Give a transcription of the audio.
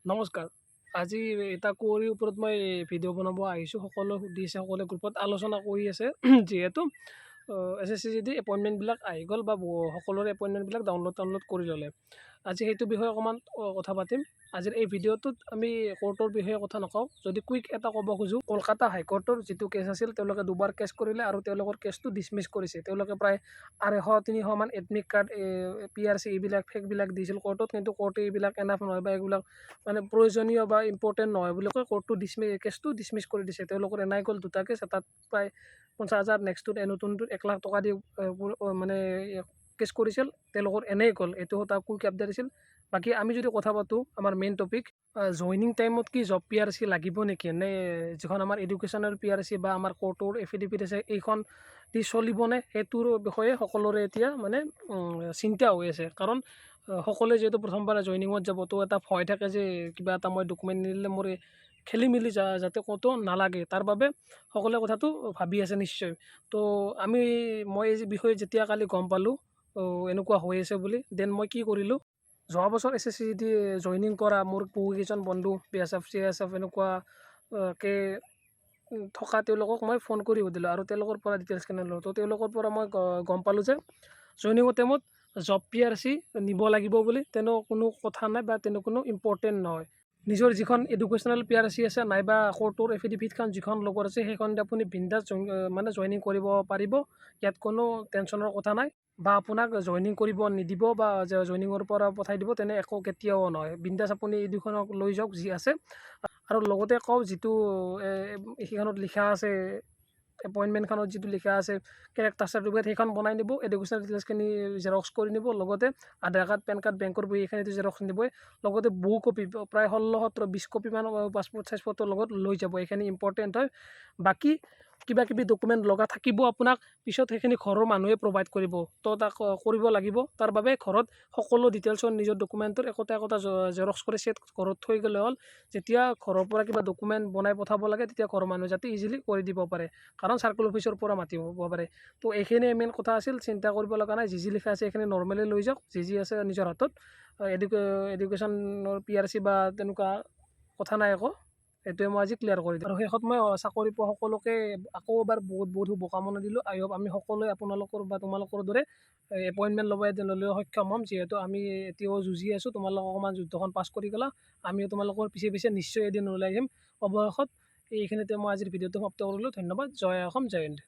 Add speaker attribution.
Speaker 1: নমস্কাৰ। আজি এটা কুঁৱৰীৰ ওপৰত মই ভিডিঅ' বনাব আহিছোঁ। সকলোৱে সুধিছে, সকলোৱে গ্ৰুপত আলোচনা কৰি আছে, যিহেতু এছএছচি যদি এপইণ্টমেণ্টবিলাক আহি গ'ল বা সকলোৰে এপইণ্টমেণ্টবিলাক ডাউনলোড ডাউনলোড কৰি ল'লে, আজি সেইটো বিষয়ে অকণমান কথা পাতিম। আজিৰ এই ভিডিঅ'টোত আমি কোৰ্টৰ বিষয়ে কথা নকওঁ। যদি কুইক এটা ক'ব খোজোঁ, কলকাতা হাইকোৰ্টৰ যিটো কেছ আছিল, তেওঁলোকে দুবাৰ কেছ কৰিলে আৰু তেওঁলোকৰ কেছটো ডিছমিছ কৰিছে। তেওঁলোকে প্ৰায় 250-300মান এডমিট কাৰ্ড, পিআৰচি এইবিলাক ফেকবিলাক দিছিল কোৰ্টত। কিন্তু কোৰ্টে এইবিলাক এনাফ নহয় বা এইবিলাক মানে প্ৰয়োজনীয় বা ইম্পৰ্টেণ্ট নহয় বুলি কৈ কোৰ্টটো কেছটো ডিছমিছ কৰি দিছে। তেওঁলোকৰ এনাই গ'ল দুটা কেছ। এটাত প্ৰায় 50,000, নেক্সটটোত নতুনটোত 1 লাখ টকা দি মানে কেছ কৰিছিল। তেওঁলোকৰ এনেই গ'ল। এইটো এটা কুইক আপডেট আছিল। বাকী আমি যদি কথা পাতোঁ আমাৰ মেইন টপিক, জইনিং টাইমত কি জব পিআৰচি লাগিব নেকি, নে যিখন আমাৰ এডুকেশ্যনেল পিআৰচি বা আমাৰ কোৰ্টৰ এফিডেভিট আছে, এইখন দি চলিবনে, সেইটোৰ বিষয়ে সকলোৰে এতিয়া মানে চিন্তা হৈ আছে। কাৰণ সকলোৱে যিহেতু প্ৰথমবাৰ জইনিঙত যাব, তো এটা ভয় থাকে যে কিবা এটা মই ডকুমেণ্ট নিদিলে মোৰ খেলি মেলি যাতে ক'তো নালাগে, তাৰ বাবে সকলোৱে কথাটো ভাবি আছে নিশ্চয়। তো মই এই বিষয়ে যেতিয়া কালি গম পালোঁ এনেকুৱা হৈ আছে বুলি, then মই কি কৰিলোঁ, যোৱা বছৰ এছএছচি দি জইনিং কৰা মোৰ বহুকেইজন বন্ধু বিএছএফ, চিএছএফ এনেকুৱাকৈ থকা, তেওঁলোকক মই ফোন কৰি সুধিলোঁ আৰু তেওঁলোকৰ পৰা ডিটেইলছখিনি ল'লোঁ। তো তেওঁলোকৰ পৰা মই গম পালোঁ যে জইনিঙৰ টাইমত জব পিআৰচি নিব লাগিব বুলি তেনে কোনো কথা নাই বা তেনে কোনো ইম্পৰ্টেণ্ট নহয়। নিজৰ যিখন এডুকেশ্যনেল পিআৰচি আছে নাইবা কোৰ্টৰ এফিডেভিটখন যিখন লগত আছে, সেইখন আপুনি বিন্দাছ মানে জইনিং কৰিব পাৰিব। ইয়াত কোনো টেনশ্যনৰ কথা নাই বা আপোনাক জইনিং কৰিব নিদিব বা জইনিঙৰ পৰা পঠাই দিব, তেনে একো কেতিয়াও নহয়। বিন্দাছ আপুনি এই দুখনক লৈ যাওক যি আছে। আৰু লগতে কওঁ, যিটো সেইখনত লিখা আছে, এপইণ্টমেণ্টখনত যিটো লিখা আছে কেৰেক্টাৰ চাৰ্টিফিকেট, সেইখন বনাই নিব, এডুকেশ্যনেল ডিটেইলছখিনি জেৰক্স কৰি নিব, লগতে আধাৰ কাৰ্ড, পেন কাৰ্ড, বেংকৰ বহি এইখিনিতো জেৰক্স নিবই, লগতে বহু কপি, প্ৰায় 16, 17, 20 কপিমান পাছপৰ্ট চাইজ ফটোৰ লগত লৈ যাব। এইখিনি ইম্পৰ্টেণ্ট হয়। বাকী কিবা কিবি ডকুমেণ্ট লগা থাকিব আপোনাক পিছত, সেইখিনি ঘৰৰ মানুহে প্ৰভাইড কৰিব। তো তাক কৰিব লাগিব। তাৰ বাবে ঘৰত সকলো ডিটেইলছৰ নিজৰ ডকুমেণ্টৰ একোটা একোটা জেৰক্স কৰি ছেট ঘৰত থৈ গ'লে হ'ল। যেতিয়া ঘৰৰ পৰা কিবা ডকুমেণ্ট বনাই পঠাব লাগে, তেতিয়া ঘৰৰ মানুহে যাতে ইজিলি কৰি দিব পাৰে, কাৰণ চাৰ্কল অফিচৰ পৰা মাতিব পাৰে। তো এইখিনিয়ে মেইন কথা আছিল। চিন্তা কৰিব লগা নাই। যি যি লিখা আছে এইখিনি নৰ্মেলি লৈ যাওক, যি যি আছে নিজৰ হাতত, এডুকেশ্যনৰ পিআৰচি বা তেনেকুৱা কথা নাই একো। সেইটোৱে মই আজি ক্লিয়াৰ কৰি দিম। আৰু শেষত মই চাকৰি পোৱা সকলোকে আকৌ এবাৰ বহুত বহুত শুভকামনা দিলোঁ। আই হোপ আমি সকলোৱে আপোনালোকৰ বা তোমালোকৰ দৰে এপইণ্টমেণ্ট ল'ব এদিন হ'লেও সক্ষম হ'ম। যিহেতু আমি এতিয়াও যুঁজি আছোঁ, তোমালোক অকণমান যুদ্ধখন পাছ কৰি গ'লা, আমিও তোমালোকৰ পিছে পিছে নিশ্চয় এদিন ওলাই আহিম। অৱশেষত এইখিনিতে মই আজিৰ ভিডিঅ'টো সমাপ্ত কৰিলোঁ। ধন্যবাদ। জয় অসম, জয় হিন্দ।